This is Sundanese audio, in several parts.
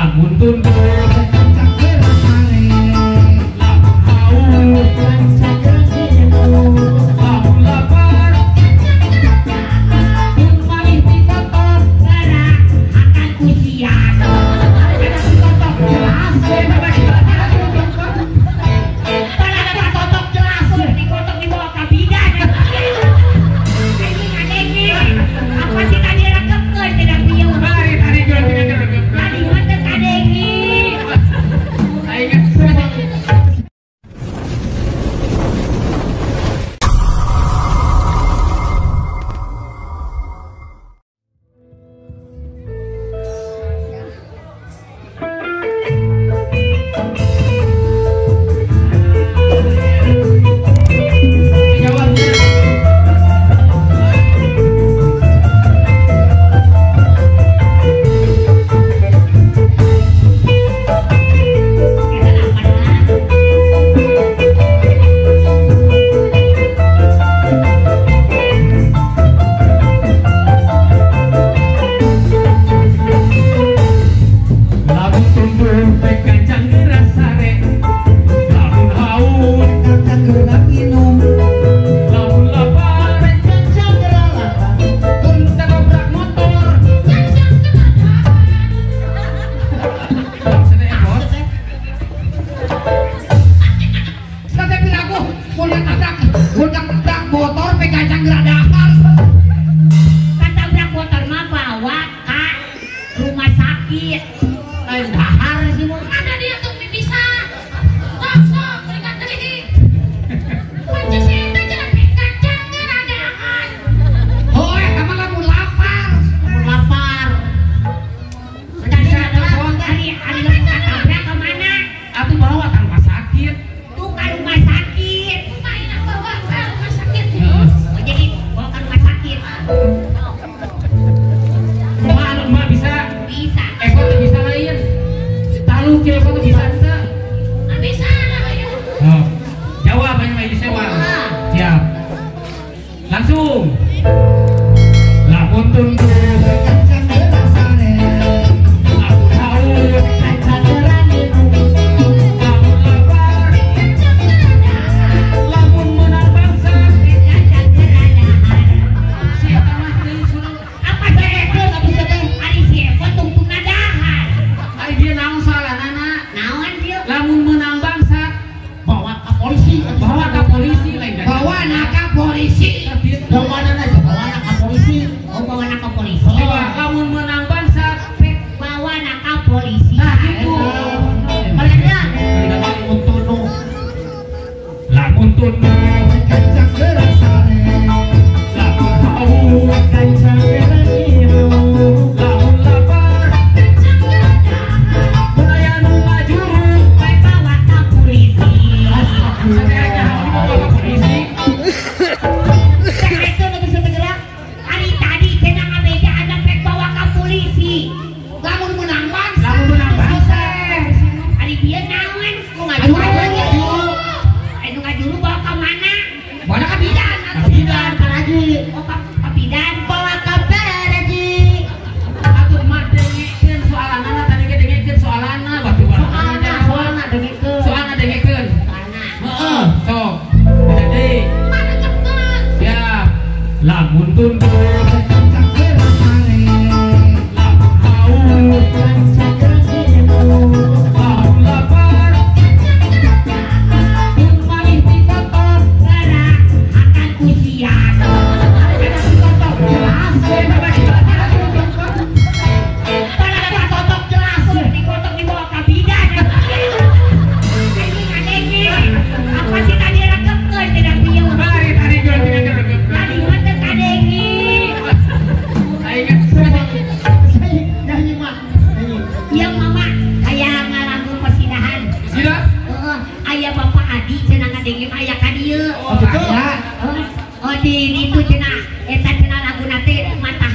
Lamun tunduh lamun haus lamun lapar mun malih ditotok akan kusian. Jelas totok jelas dikotok dibawa ka bidan. Apa sih tadi rekepkeun tidak pieu. Mari tadi rekepkeun. Tadi mah teu kadenge. Aing langsung. Lamun tunduh lamun haus lamun lapar lamun menang bangsa si eta mah teu suruh apa teh ari si Eko tungtungna dahar. Ari dia naon salanana? Naon dia? Lamun menang bangsa bawa ka polisi, bawa ka polisi lain bawa ka polisi. Bawa ka polisi. Oh, bawa ka polisi. Coba lamun menang bangsa bawa ka polisi. Nah gitu. Lamun tunduh lamun tunduh lamun haus lamun lapar mun aya nu ngajuru bawa ka polisi. Bawa ka polisi. Ari tadi cenah ngabeja ada pek bawa ka polisi. Lamun menang bangsa. Lamun menang bangsa. Ari bieu naon? Nu ngajuru. Nu ngajuru bawa ka mana? Bawa ka bidan. Ka bidan ka haji. Oh, ka bidan. Bawa ka haji. Atuh mah dengekeun soalanana tadi ge dengekeun soalanna batu soalna soalna dengekeun. Soalna dengekeun. Soalna. Heeh, sok. Beda deui. Siap. Lamun tunduh lamun haus lamun lapar mun malih ditotok akan kusian. Jelas totok jelas dikotok dibawa ka bidan. Apa sih tadi rekepkeun tidak pieu. Mari tadi rekepkeun. Tadi mah teu kadenge. Aing nyanyi mah. Ieu mama aya ngalagu pasidahan. Sida? Heeh, aya Bapak Adi cenah ngadenge mah aya ka dieu. Oh, betul. Oh, di ditu cenah eta cenah laguna teh matahari.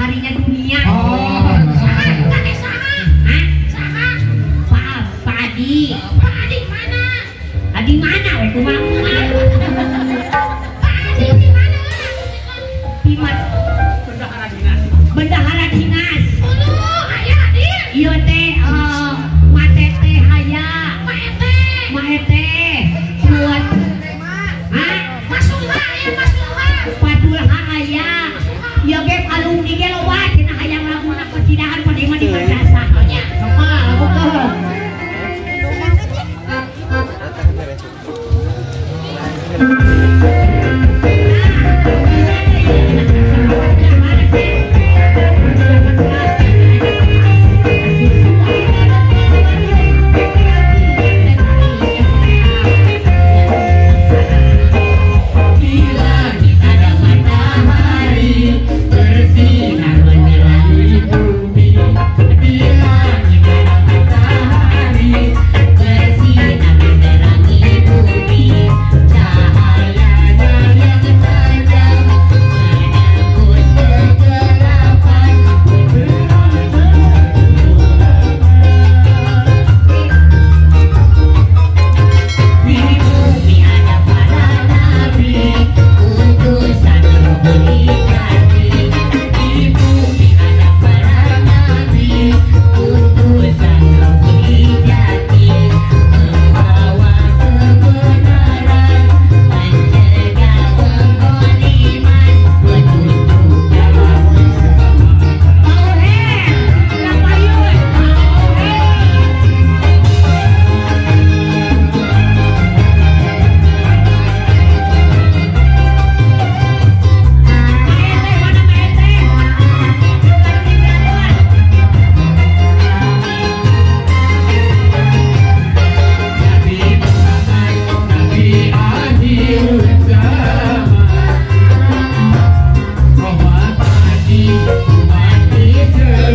Budi ge loba cenah hayang laguna kosidahan pada mah di madrasah nya. Sama lagukeun.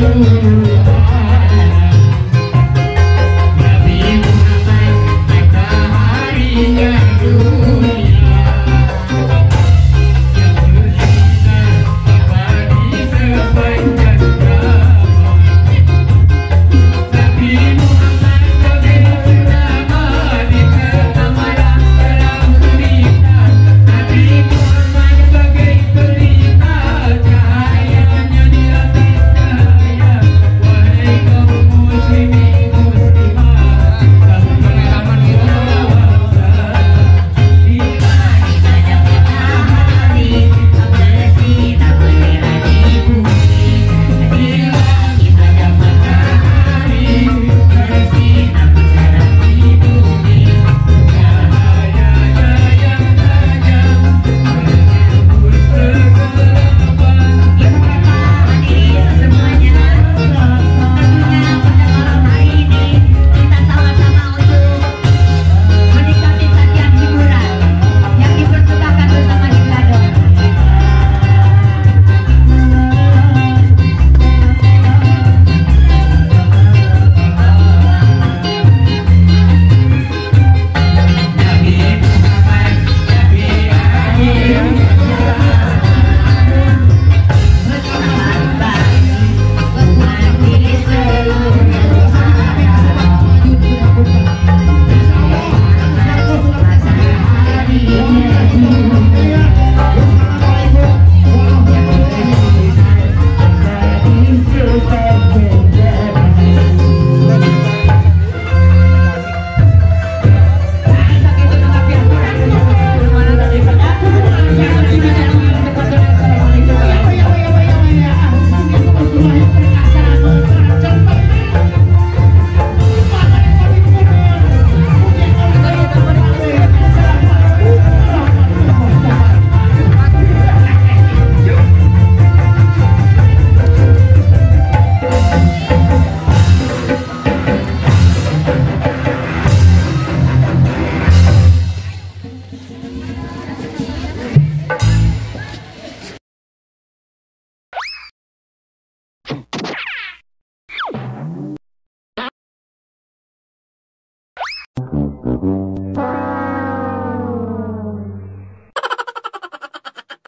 Thank you.